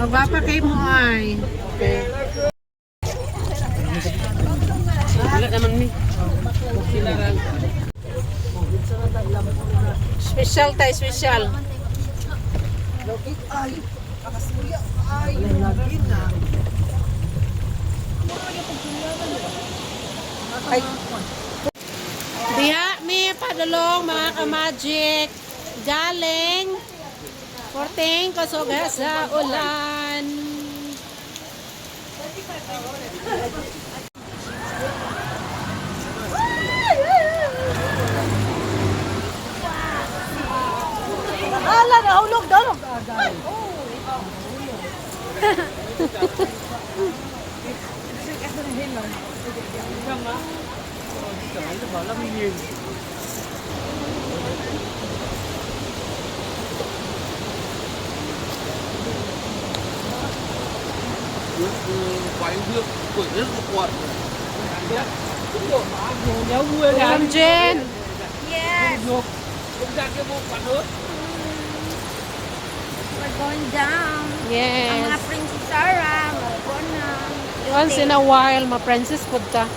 Magwapa kay mo ay. Wala naman mi. Special tayo, special. Diha mi padulong, mga ka-magic. Galing Porting kasuga sa ulan. Ala, nahulog daw. Ma'am Jen. Yes. We're going down. Ang mga Yes. Princess Sarah, mga na. Once in a while, ma-princess pud ta.